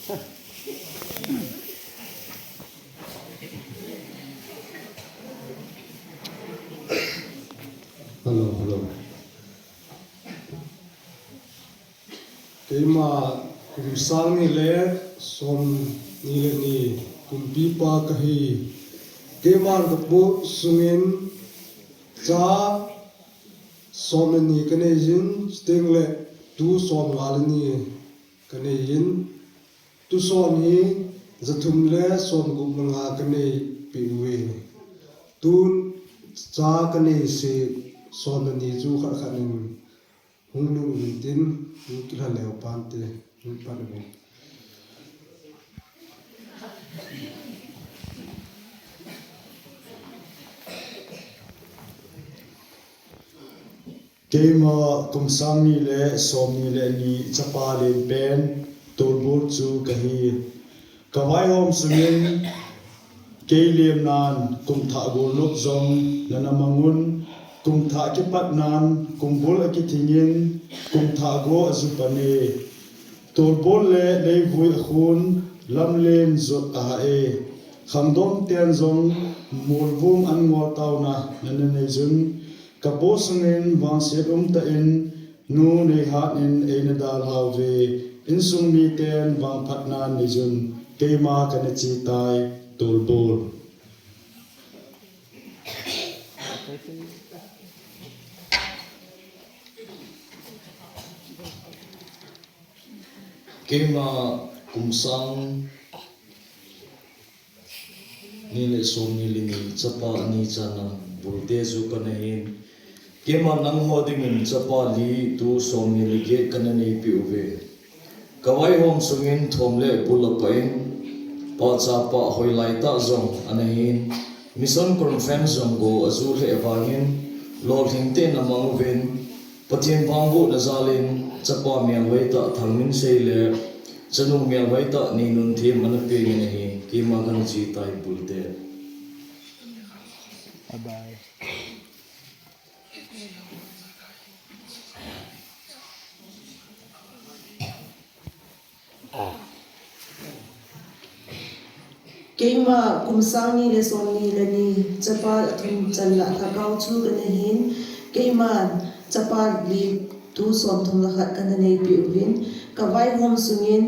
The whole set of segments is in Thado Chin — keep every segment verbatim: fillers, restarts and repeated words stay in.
Hello, hello. Keima kum sang ni le som ni le ni kumpipa kahi. Keima kapu sungin cha som le ni kanei jin, chuteng le tu som nga le ni kanei jin. Tu som hi jathum le som gup le nga kanei peh uve. Tun cha kanei se som le ni chu khat khat in hung lhung uvin tin, hung kilha leu pante, hung pan uvin. Keima kum sang ni le som ni le ni chapa len pen Tolbol chu kahi. Ka vaihom sungin kei lemnan kum thah golnop jong nana mangun, kum thah kipatnan kum bul akithingin kum thah go ajupan e. Tolbol le leivui akhun lamlen jot aha e. Khangdong ten jong molvum an ngol tauna nana nei jun. Kapu sungin vangset umtah in nu neihat in eina dalhau ve. Insung miten vangphatna nei jun. Keima kana chetai, Tolbol. Keima kum sang ni le som ni le ni chapa ani channa bulte chu kana hin. Keima nangho dingin chapa li tu som ni le get kana neipeh uve. Ka vaihom sungin thom le bul apah in, pahcha pah hoilai tah jong ana hin. Mission conference jong go aju lheh vangin, lolhing tah in amang uvin, Pathen vangbohna jalin, chapa melhoi tah Thangminsei le chanu melhoi tah Neinunthim ana pengin ahi. Keima kana chetai bulte. Bye bye. Keima kum sang ni le som ni le ni chapa athum channa lhakao chu kana hin. Keima chapa li tu som thum le khat kana neipeh uvin. Ka vaihom sungin,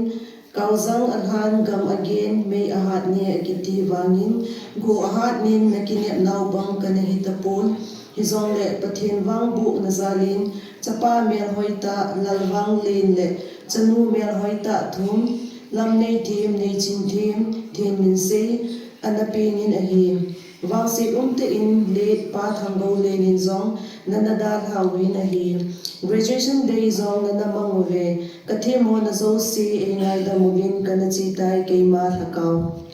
kaojang alhan gam agen, mei ahat ne akiti vangin, go ahat nin nakinep nau bang kana hitapon. Hijongle Pathen vangbohna jalin, chapa melhoi tah Lalvanglen le chanu melhoi tah thum, Lamneithim, Neichinthim, Thenminsei, ana pengin ahi. Vangset umtah in late Pa Thanggoulen in jong nana dalhau vin ahi. Graduation day jong nana mang uve. Ka themmona jouse eingaidam uvin kana chetai, keima lhakao.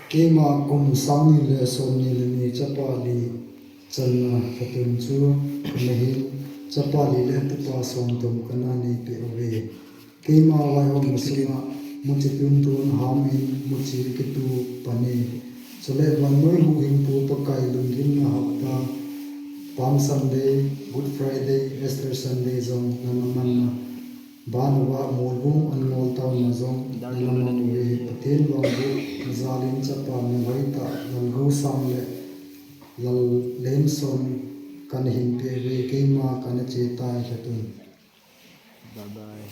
Keima kum sang ni le som ni le ni chapa li channa lhatun chu kana hin, chapa li le tupa som thum kana neipeh uve. Keima vaihom sunga muchi tuntun hamin muchi kituh pan e. Chule vannoi huhhingpu Pakai lunggimna hapta, Palm Sunday, Good Friday, Easter Sunday jong nana manna. Ban uva molvum an ngol tauna jong nana mang uve. Pathen vangbohna jalin chapa melhoi tah Lalgousang le Lallenson kana hinpeh uve, keima kana chetai lhatun. Bye bye.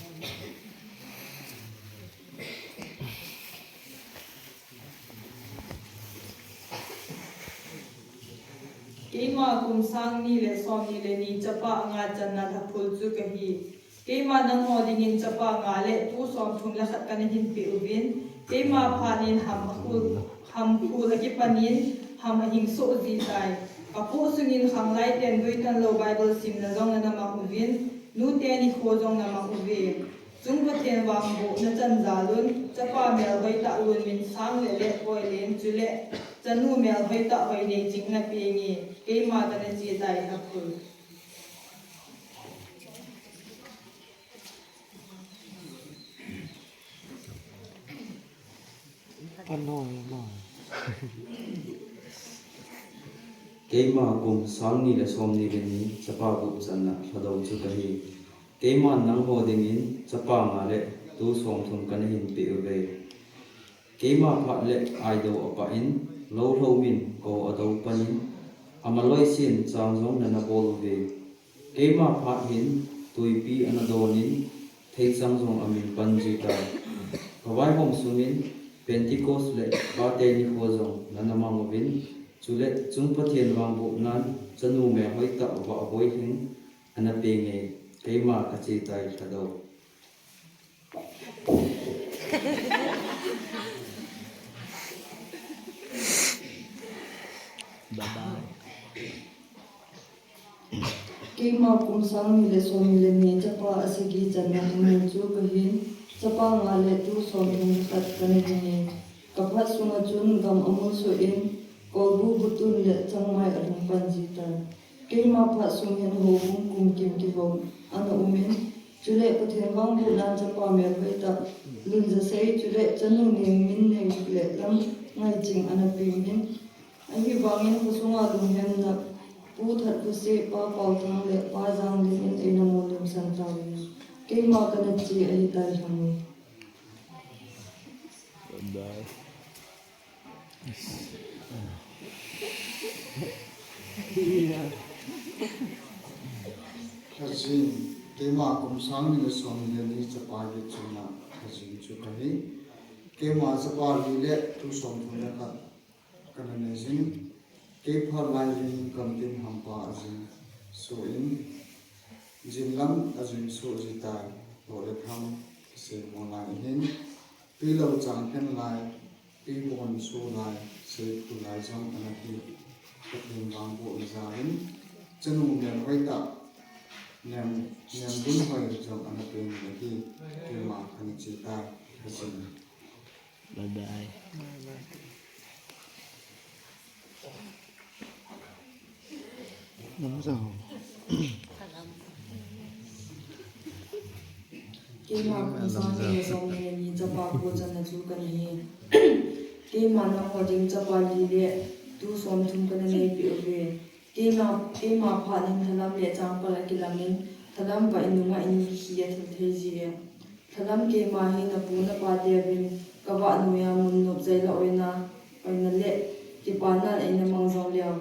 Keima kum sang ni le som ni le ni chapa nga channa lhaphul chu kahi. Keima nangho dingin chapa nga le tu som thum le khat kana hinpeh uvin. Keima phatnin ham akhul, ham khul akipanin ham ahing soh jitai. Kapu sungin khanglai ten duitan lou Bible simna jong nana mang uvin. Nute nikho jong namang uve. Chung Pathen vangbohna chan jalun, chapa melhoi tah Lunminsang le Letboilen chule chanu melhoi tah Hoineiching napeng e, keima kana chetai lhaphul. Keima kum sang ni le som ni le ni chapa gup channa Lhadou chu kahi. Keiman nangho dingin chapa nga le tu som thum kana hin peh uve. Keima phat le aidou apah in, lou lhou min ko adou pan in, ama loisin chang jong nana bol uve. Keima phat hin tuipi ana don in, theichang jong amin pan ji tai. Ka vaihom sungin Pentecost le Pate nikho jong nana mang uvin, chule chung Pathen vangbohnan chanu melhoi tah Vahboihing ana peng e, keima kache tai Lhadou. Bye bye. Keima kum sang ni le som ni le ni chapa asagi channa Thangnu chu kahin, chapa nga le tu som thum le khat kana ding e. Ka phat sunga chun gam amulsuh in, kolbu butun le changmai alhung pan ji tai. Keima phat sung hin houbung kum kim kihou ana um in, chule Pathen vangbohnan chapa melhoi tah Lunjasei chule chanu Nengminnei le Lamngaiching ana peng in, ahivangin khosunga lunghemna Pu Thatkhosei, Pa Paothang le Pa Janglim in eina molhemsan tauve. Keima kana che ahitai Lhadou. Lhajin, keima kum sang ni le som ni le ni chapa gup channa Lhajin chu kahi. Keima chapa li le tu som thum le khat kana nei jin. Kei phat lai hin kamtin hampa ajing suh in, jin lam ajing suh ji tai, toh le tham kisei mo lai hin. Tui lou chang khen lai, tui bon su lai, seiphu lai jong ana hi. Pathen vangbohna jal in, chanu melhoi tah, Nem, Nemdunhoi jong ana peng in ahi. Keima kana che tai, Lhajin. Bye bye. Keima kum sang ni le som ni le ni chapa gup channa chu kana hi. Keima nangho ding chapa li le tu som thum kana nei peh uve. Keima, keima phat in Lhalam le Changpal akilam in, Lhalam vah in nungah in khi athil thei ji e. Lhalam, keima hi napu napa teuvin kavah noiya mun nop jai la oina, oina le kipanan eina mang jong leu,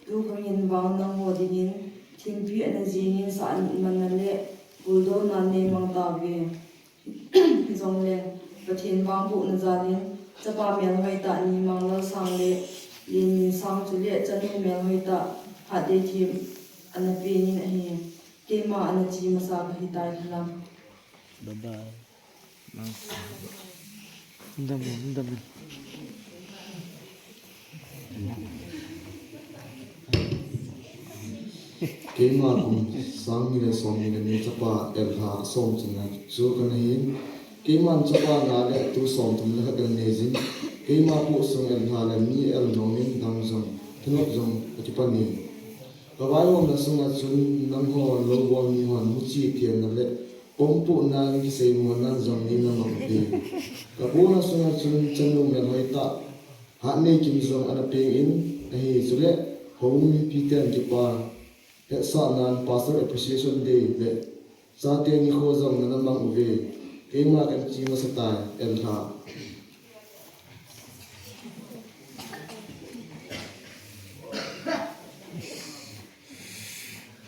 tu khangin vang nangho dingin thimpi ana jingin sah nit manna le buldonan nei mang tauve. Hijongle Pathen vangbohna jal in chapa melhoi tah ni Manglal Sang le Lenminsang chule chanu melhoi tah Hatdeithem ana peng in ahi. Keima ana che masa kahi tai Lhalam. Bye bye. Dam, dam. Keima kum sang ni le som ni le ni chapa Elha som channa chu kana hin. Keiman chapa nga le tu som thum le khat kana nei jin. Keima pu sung Elha le mi el nom in dam jong, thanop jong akipan e. Ka vaihomna sunga chun nangho lou bol mi hon muchi tianna le pompuhnan kisei monan jong neina mang uve. Ka puna sunga chun chanu melhoi tah Hatneikim jong ana peng in ahi, chule houbung mipiten kipa hetsahnan Pastor Appreciation Day le chate nikho jong nana mang uve. Keima kana che masa tai, Elha.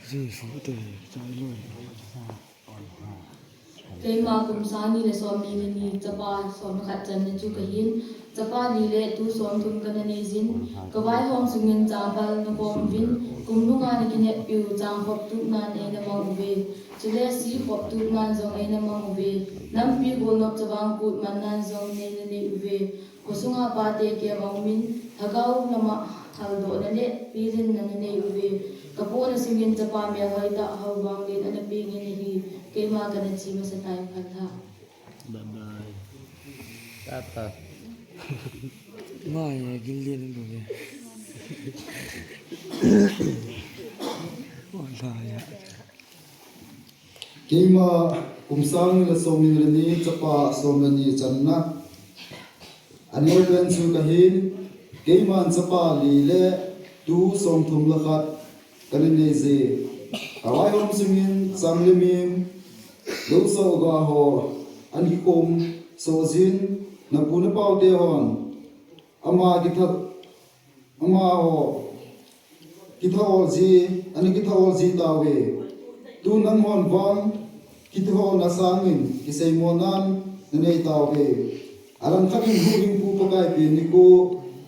Jesu te chai loi. Keima kum sang ni le som ni le ni chapa som le khat channa chu kahin, chapa li le tu som thum kana nei jin. Ka vaihom sungin Changpal nakom uvin, kum lunga nakineppiu chang khop tupnan eina mang uve. Chule si khop tupnan jong eina mang uve. Nampi golnop chavang kut mannan jong neina nei uve. Khosunga pate kep a umin, lhagao lama haldohna le pilinna nanei uve. Ka puna sungin chapa melhoi tah Haobanglin ana peng in ahi, keima kana che masa tai, phalha. Bye bye. Tata. Mai, gilin lu. Oh, la ya. Keima kum sang ni le som ni le ni chapa som le ni channa Aneo pen chu kahin, keiman chapa li le tu somthum le khat kana nei je. Kavaihom sungin chang le mim, lou soh ga ho, ana kikhom soh jin, napu napaute hon ama kitha, amaho kithaol ji, ana kithaol ji tauve. Tu nanghon vang kithaolna sangin kiseimonan nanei tauve. Alangkhat in Huhhingpu Pakai pen nikho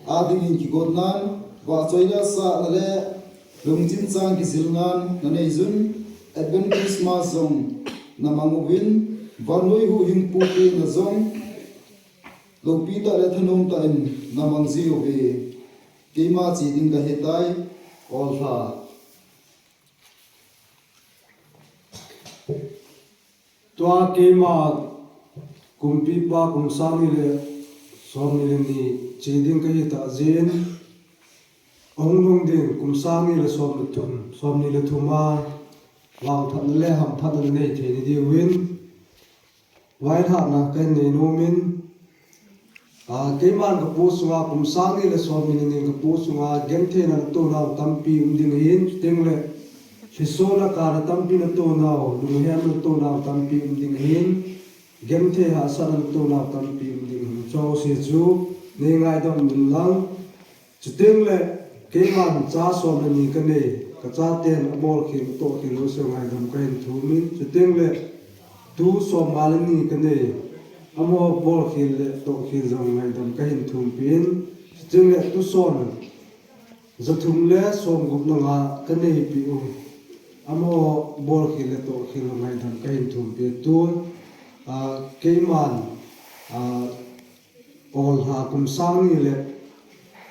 a dingin kigotnan, vahchoi le sahna le lungchim chang kijilnan nanei jun, Advent Christmas jong namang uvin, vannoi Huhhingpu pen na jong loupi tah le thanom tah in namang ji uve. Keima che ding kahitai, Olha. Tua keima kumpipa kum sang ni le som ni le ni che ding kahitah jeh in, ahung lhung ding kum sang ni le som le thum, som ni le thum a vangphatna le hamphatna nei thei ni diuvin, vaihomna kahin nei nom in, a, keiman kapu sunga kum sang ni le som ni le ni kapu sunga gentheina natonau tampi um ding ahin, chuteng le lhisona kana tampi natonau, lunghemna natonau tampi um ding ahin, genthei hahsatna natonau tampi um ding ahin. Chujou chu nei ngaidam un lang. Chuteng le keiman cha som le ni kanei, kachaten abolkhel atohkhel jouse ngaidam kahin thum in, chuteng le tu som nga le ni kanei, amaho bolkhel le tohkhel jong ngaidam kahin thumpi in, chuteng le tu som jathum le somgup le nga kaneipi u, amaho bolkhel le tohkhel jong ngaidam kahin thumpi in, tu, a, keiman, a, Olha kum sang ni le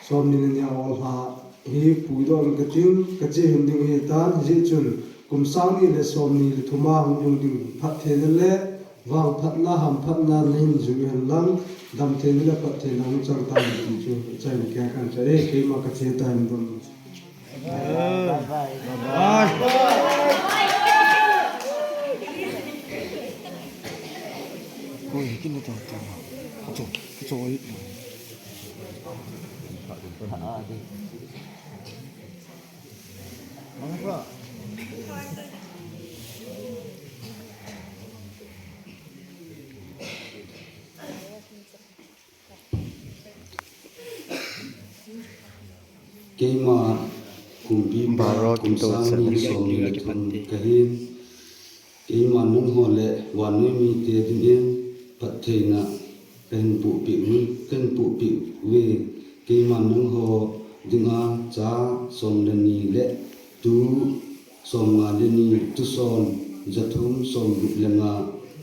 som ni le ni a olha hi puidoh in kating, kache hih ding ahitan, hijeh chun kum sang ni le som ni le thum a hung lhung ding phattheina le vangphatna, hamphatna nahin jui hen lang, damtheina le phattheina hung chang tahen ti chu, chai ni kei kahin chai e, keima kache tahen bang. Keima kumpipa kum sang ni le som ni le thum kahin, keima nangho le vannoi mite dingin phattheina kahin pohpeh un, kahin pohpeh uve. Keima nangho dinga cha som le ni le tu som nga le ni, tu som jathum somgup le nga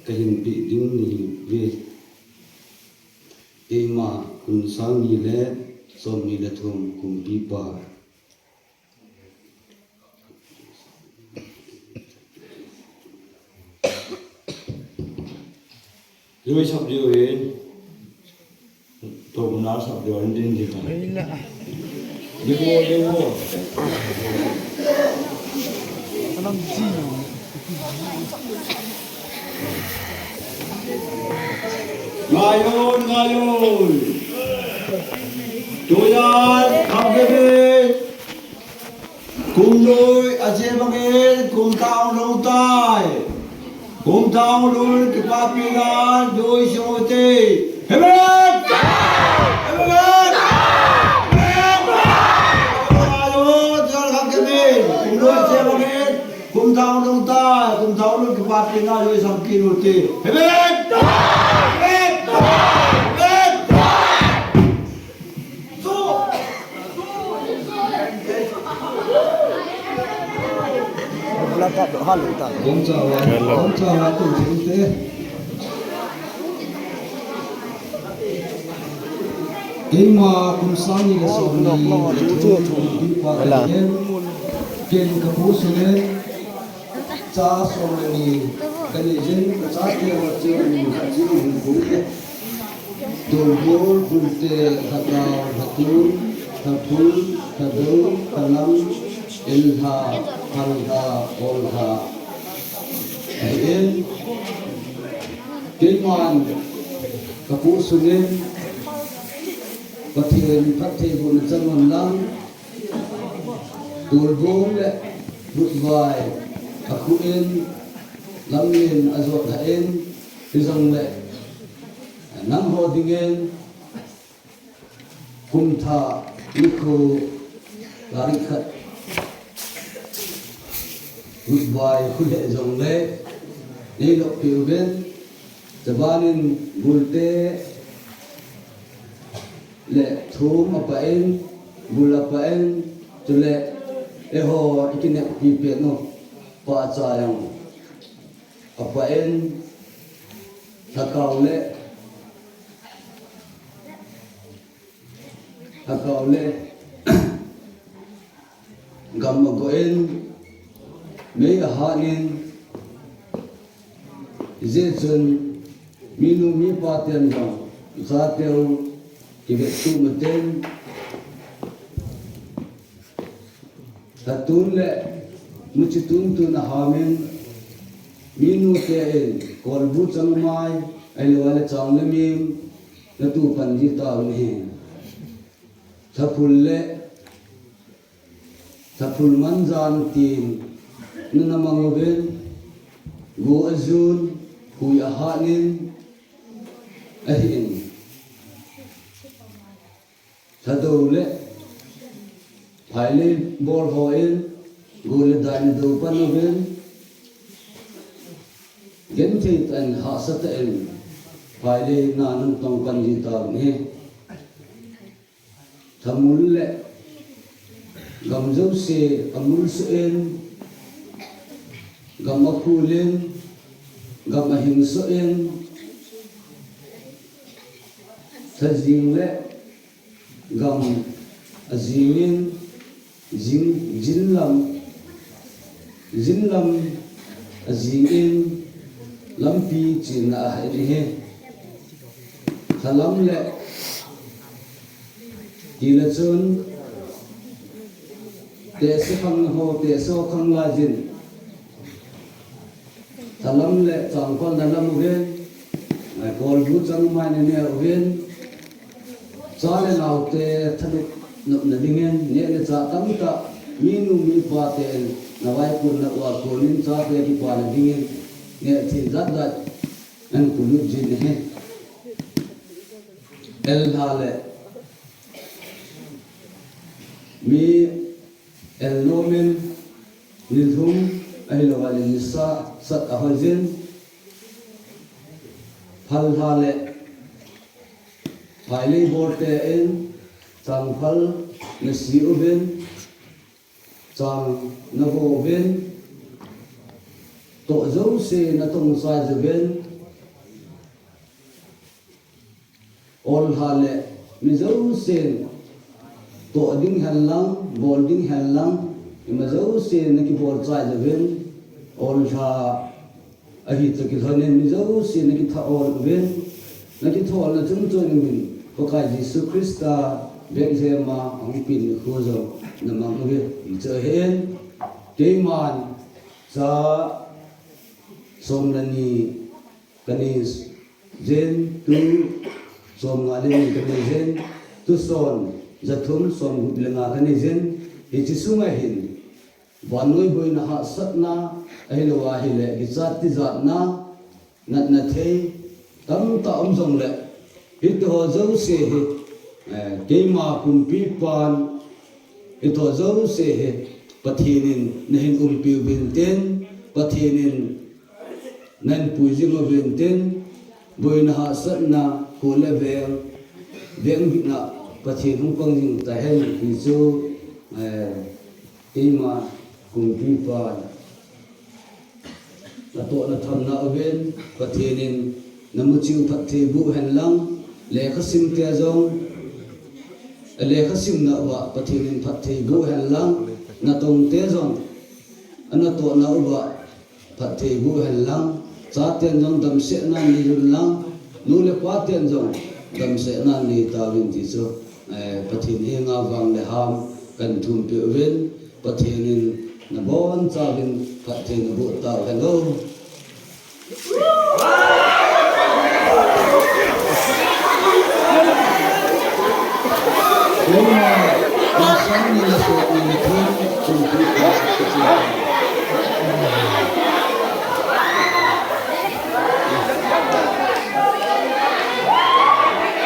kahin peh ding nahiuve. Keima kum sang ni le som ni le thum kumpipa. Joi sap joi. Tom na sap joi din din. Hei la. Ding wo, ding wo. Salam ji. Ngayon, ngayon. Tuyan, kham keve. Kum noi, ache bangin, kum thah lhung tai. Kum thah lhung, kipapina, doi sung ute. Hemen! Hemen! Hemen! Ngayon, tuyan, kham keve. Kum noi, ache bangin, Kum thah lhung tai, kum thah lhung kipapina joi sam kit ute. Hemen! Hemen! Hemen! Hello. Keima kum sang ni le som ni le thum kumpipa kahin, ken kapu sungin cha som le ni kanei jin, kachate ho chu min khat chu hin bung e. Tolbol, Bulte, Lhadao, Lhatun, Lhaphul, Lhadou, Lhalam, Elha, Phalha, Olha. Ahin, keiman kapu sungin Pathen phattheibohna chang un lang, tulbul le vutvai akhu in, lamlen ajot lhah in, hijongle nangho dingin kumthah nikho tarik khat vutvai khu lheh jongle neilopi uvin, chubanin gulte le thum apah in, gul apah in, chule eiho ikineppi pet u pahcha jong apah in, lhakao le, lhakao le gam agoh in, mei ahat in, hijeh chun minu mipa ten jong ichateu kivettup uten, lhatun le muchi tuntun aham in, minu te in kolbu changmai, ahiloule chang le mim natu pan ji tauvin ahi. Lhaphul le lhaphul manjan tin nana mang uvin, go ajun, hui ahat in, ahin, lhadou le phailei bol hon go le dai nadou pan uvin, genthei tah in, hahsa tah in phailei na natong pan ji tauvin ahi. Lhamul le gam jouse amul soh in, gam akhul in, gam ahing soh in, lhajing le gam ajing in, jing, jin lam, jin lam ajing in, lampi chenna ahin ahi. Lhalam le tile chun, tehse khang ho, tehse ho khang laijin, lhalam le changphal nalam uvin, kolbu changmai nane uvin, cha le naote thanop nopna dingin, neh le chah tamtah, minu mipa ten navaikonna uva konin chate kipana dingin, neh thil jat jat nahin polut jin ahi. El lha le mi el nom in, nilhum ahiloule nisa sat ahoi jin, phal lha le phailei bol te in changphal nase uvin, chang navo uvin, toh jouse natong chai uvin, ol lha le mi jousen toh ding hen lang, bol ding hen lang, ima jouse nakibol chai uvin, ol lha ahi toh kilhonin mi jouse nakitha ol uvin, nakitha olna chungchon in Pakai Jesu Christa Bethlehem a ahung pen nikho jong namang uve ti chu ahin, keiman cha som le ni kanei jin, tu som nga le ni kanei jin, tu son ja thum som gup le nga kanei jin, hiche sunga hin vannoi boina hahsatna, ahilou ahile kichat tijatna, natna thei tamtah um jongle, hitiho jouse hi, eh, keima kumpipan, hitiho jouse hi Pathen in nahin umpi uvin tin, Pathen in nahin puijing uvin tin, boina hahsatna, kho le veng, veng bihna Pathen hung pang jing tahen ti chu, eh, keima kumpipa natoh nathamna uvin Pathen in namuchi u phatthei boh hen lang, lekhasim te jong, lekhasimna uva Pathen in phatthei boh hen lang, natong te jong anatohna uva phatthei boh hen lang, chaten jong damsehna nei uvin lang, nu le paten jong damsehna nei tauvin ti chu, eh, Pathen henga vang le ham kahin thumpi uvin, Pathen in nabonchauvin phatthei naboh tauhen o.